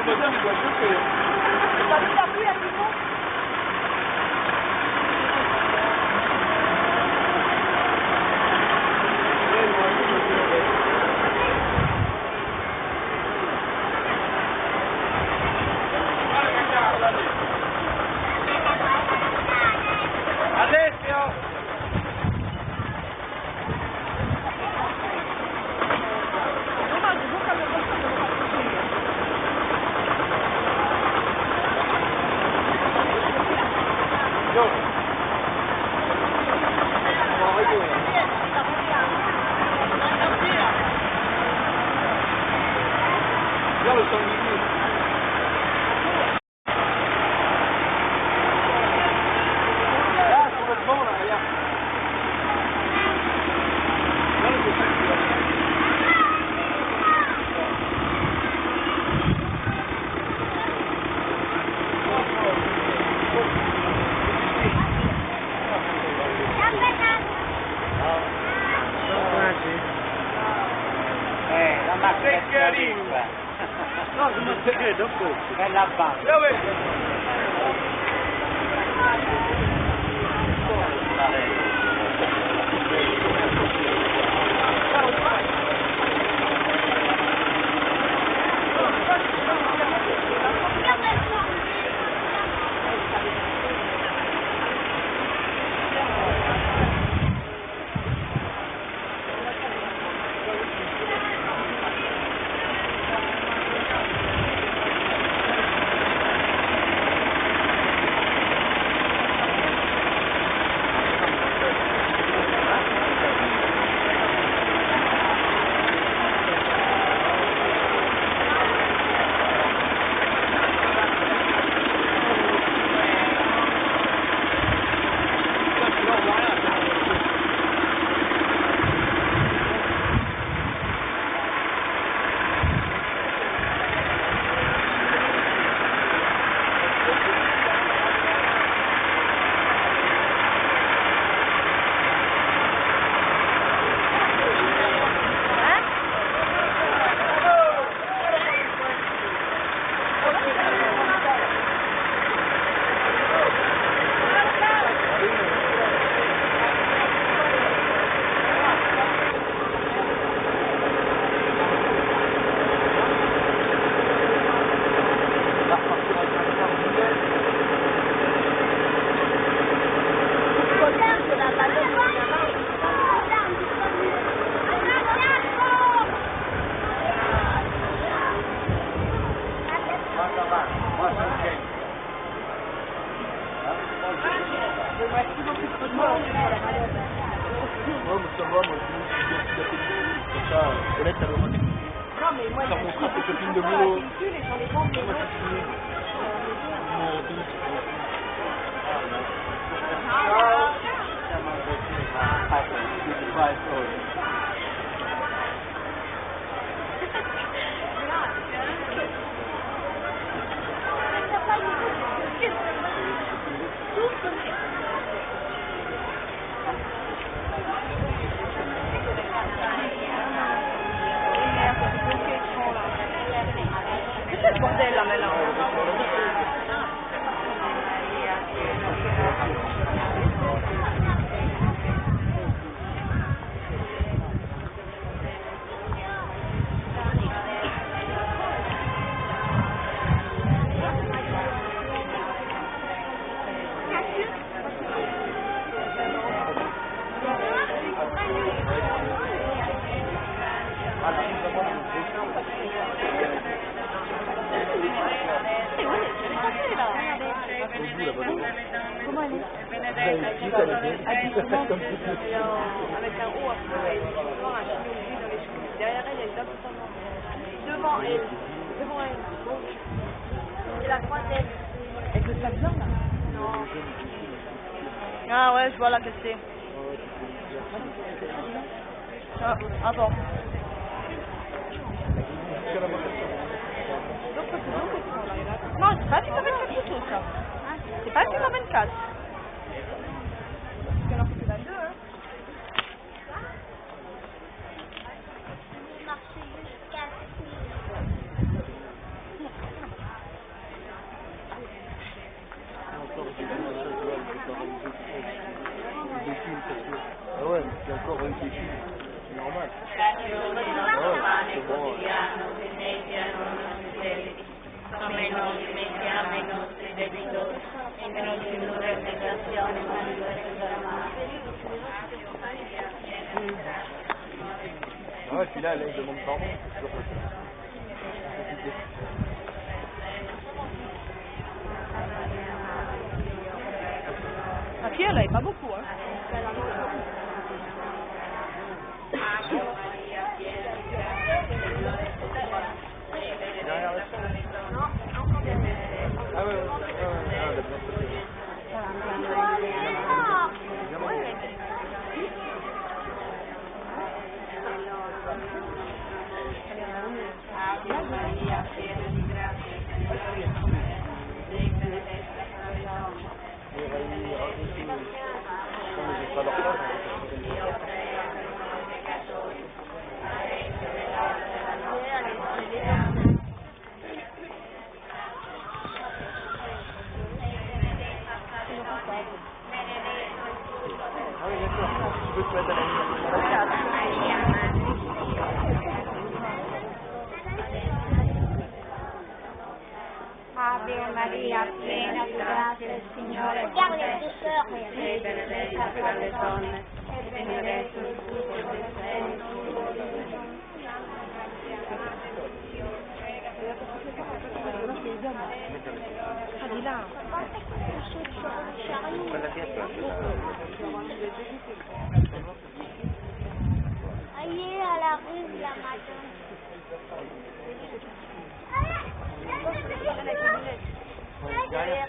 le moteur, il doit chauffer. hein. T'as vu la pluie à tout Ouais, moi, je me dis, Alessio! Dommage, c'est bon comme le prochain, de pas toucher. Yo. On va arrêter. hein. Regarde le sanglier. Là, sur le devant, là, regarde. Regarde le sanglier, là. La macchina Secchiarino. No, non ci credo, dopo. Bella banda. Dove? Putain, celui-là, on voit rien. On va repartir avec un grand boulet. Moi ça va, moi c'est ok. Ouais, moi ça va, moi je suis bien petit appétit. Comme ça, Colette, elle aura des Non, mais moi, Ça il y a montrera ses copines de la boulot. pellicule et j'en ai pas Moi, c'est fini. Mon tennis. Siamo così, ma fai solo. Qu'est-ce que c'est ce bordel là maintenant C'est où C'est passé là Au bout, là-bas devant. Comment elle est Vous avez dit, elle est bien. Comme tout le Avec un haut après, et devant un chignon gris dans les cheveux. Derrière elle, il y a une dame tout en noir. Devant elle. Devant elle. C'est la troisième. Avec le sac blanc là Non. Ah ouais, je vois laquelle c'est. Ah, attends. Non, c'est pas FIFA 24 du tout ça. C'est pas FIFA 24. Parce qu'elle en fait 22, hein. mal. Ouais, c'est bon. Ouais, puis là, là, il demande pardon. C'est toujours compliqué. Ma fille, elle avait pas beaucoup, hein. Derrière la salle. Ah ouais, ouais, ouais, ouais, ah, elle a bien sauté. Bien mangé. Il va y raconter. Non, mais j'ai pas leur place, on va faire comme ça. Ah oui, bien sûr. Tu peux te mettre à la lumière. Ave Maria, piena di grazia, il Signore è con te. Sei benedetta fra le donne e benedetto il frutto del seno tuo, Gesù. Ah, di là. Quella dietro è Allez à la rue la matin. Derrière.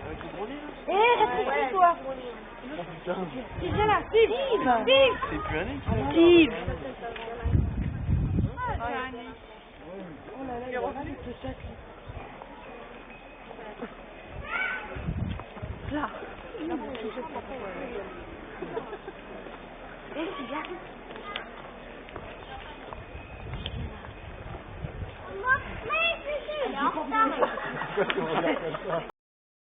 Avec le brownie, là Eh, reste ici, toi. Oh putain. Viens là, Steve. Steve. C'est plus un nez. Steve. Oh là là, il a revenu ce chat. Là. Eh, c'est là. Mais c'est Pourquoi tu me regardes comme ça?